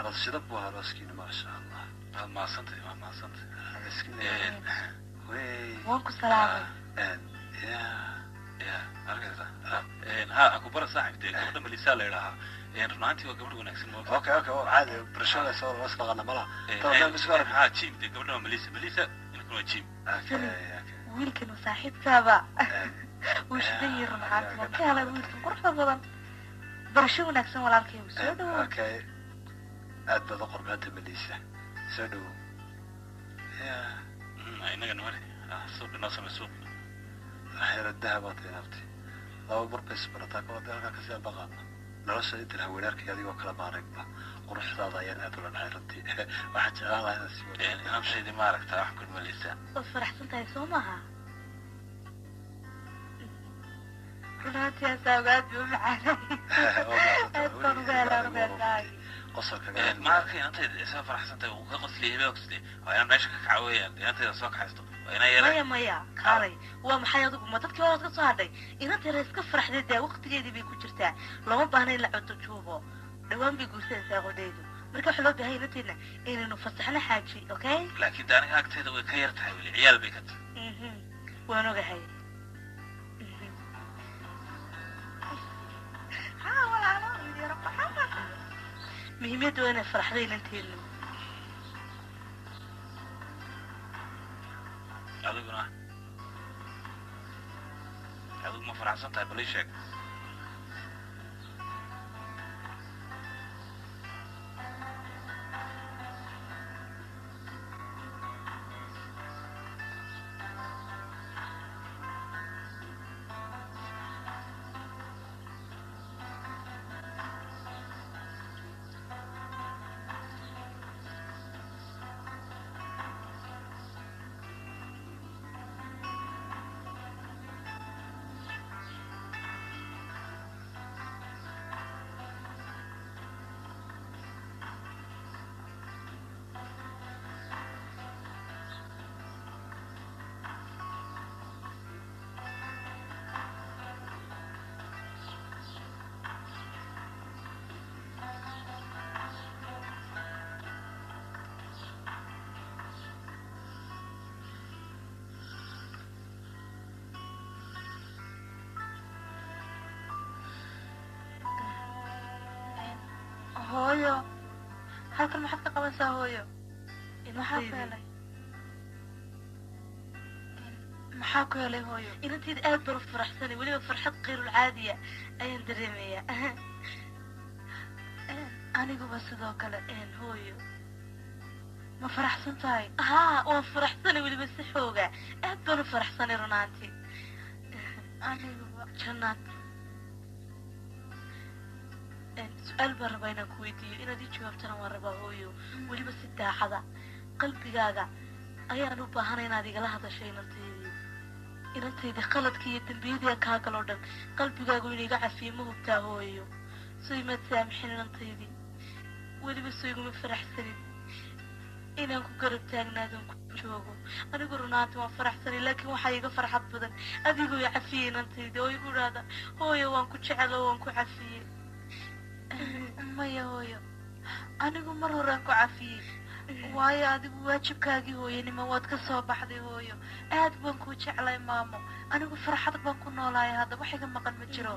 Aroos shida buu ahaa arooskiina, maasha Allah. Waad mahadsantahay, waad mahadsantahay. Wey. Waan ku salaamay. Ya. Ya, arkaysa ha akubara saaxib, dee gabadha Malisa la idhaahaa, run ahaantii waa gabadh wanaagsan ma. Okay, caadi barashada soo las dhaqana malaha. Ha, Jim, dee gabadha waa Malisa, Malisa inkan waa Jim. Okay okay. Wiilkan waa saaxiibkaaba, wuu shidan yahay run ahaantii, waan ka helay wiilkan quruxda badan. Barasho wanaagsan walaalkay, soo dhawow. Okay, aad baad u qorbaanta Malisa, soo dhawow. Ya. Inaga namare suuq inoo samey, suuq. Xeero dahabaad inaabtay laba mar bay isbarataa kol hadii halkaa kasii anbaqaadno nolosha intan haweenaarkay adigoo kala maaragba quruxdaada ayaan aad ula dhacay runtii, waxaan jeclaan lahaa inaan sii wado. Inantaydi maaragta wax kun Malisa. Waad faraxsan tahay soo maaha? Run ahaantii asaagu aad bay u macaanay, aad baan uga helaa anigu asaagi. Qosolka. Ma arkay inantayda isaa faraxsan tahay, uu ka qosliyay hebel kasti, waa inaan meesha ka kaca weeyaan, inantayda soo kaxaysto waa inaan yara. Maya maya, kaalay, waa maxay adigu? Ma dadkii horaad ka soo hadhay? Inantayda iska faraxday, dee waqtigeedii bay ku jirtaa, looma baahna in la cunto juubo, dhawaan bay guursanaysaa qodhaydu, marka waxaa loo baahay inanteedna inaynu fasaxno xaaji, okay? Laakiin de aniga agtayda way ka yar tahay weli, ciyaal bay ka tahay. Waan ogahay. Ha walaalo, muhiimadda waa inay faraxday inanteednu. Adiguna, adigu ma faraxsan tahay? Bal ii sheeg. Hooyo, halkan maxaad ka qabanaysaa hooyo? Maxaa ku helay? Maxaa ku helay hooyo? Inantayda aad baan u faraxsanay, weliba farxad kayrulcaadiya ayaan dareemayaa. Aniguba sidoo kale. Hooyo, ma faraxsan tahay? Haa, waan faraxsanay, weliba si xooga aad baan u faraxsanay runaantii. Aniguba. Jannaad, su-aal baan rabaa inaan ku weydiiyo, inaad ii jawaabtana waan rabaa hooyo, weliba si daacada qalbigaaga ayaan u baahanay inaad igala hadashay. Inantaydii, inantaydii, qaladkii iyo dembiyadii kaa galoo dhan qalbigaagu inuu iga cafiyo ma hubtaa hooyo? Soo imaad saamixin inantaydii? Weliba soo iguma faraxsanin inaan ku garab taagnaadon ku joogo? Anigu runaanti waan faraxsanay, laakiin waxaa iga farxad badan adigoo i cafiyey inantaydii oo igu idhaahda hooyo waan ku jecel oo waan ku cafiyey. Maya hooyo, anigu mar horaan ku cafiyey, waayo adigu waajibkaagii hooyanimo waad ka soo baxday hooyo. Aad baan kuu jeclay maamo, anigu farxad baan ku noolahay hadda, wax iga maqan ma jiro.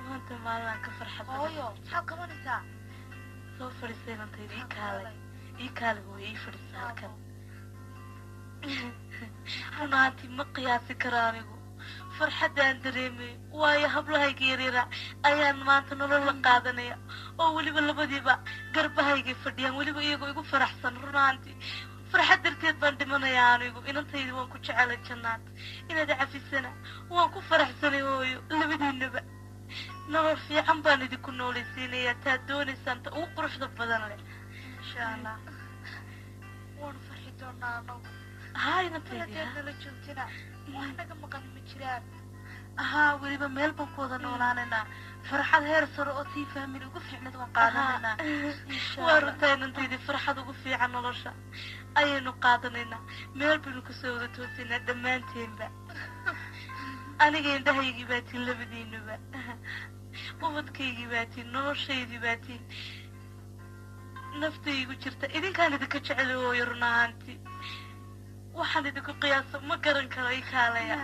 Maanta maalinaan ka farxad badan. Hooyo, maxaad qabanaysaa? Soo fadhiista inantayda, ii kaalay, ii kaalay hooyo, ii fadhiista halkan. Run ahaantii ma qiyaasi karo anigu farxadda aan dareemayo, waayo hablahayga yaryara ayaan maanta nolol la qaadanaya, oo weliba labadiiba garbahaygay fadhiyaan, weliba iyagoo igu faraxsan. Run ahaantii farxad darteed baan dhimanayaa anigu. Inantaydi, waan ku jecelay Jannaad, inaad cafisana waan ku faraxsanay hooyo. Labadiinaba nolol fiican baan idinku noolaysiinayaa, taad doonaysaan ta ugu quruxda badan leh. Insha Allah waanu farxi doonaa anagu. Haa inantaydi. Hadeed nala joogtina wax naga maqan ma jiraan. Ahaa, weliba meel baan ku wada noolaanaynaa, farxad heer sare oo tii faamili ugu fiicnad waan qaadanaynaa insha Waa Allah. Runtaa inantaydii, farxad ugu fiican nolosha ayaynu qaadanaynaa, meel baynu kasoo wada toosaynaa dhammaanteenba. Aniga indhahaygii baa tiin labadiinuba, ubadkaygii baa tiin, noloshaydii baa tiin, naftaygu jirta idinkaan idinka jecel hooyo. Run ahaantii waxaan idinku qiyaaso ma garan karo. I kaalaya.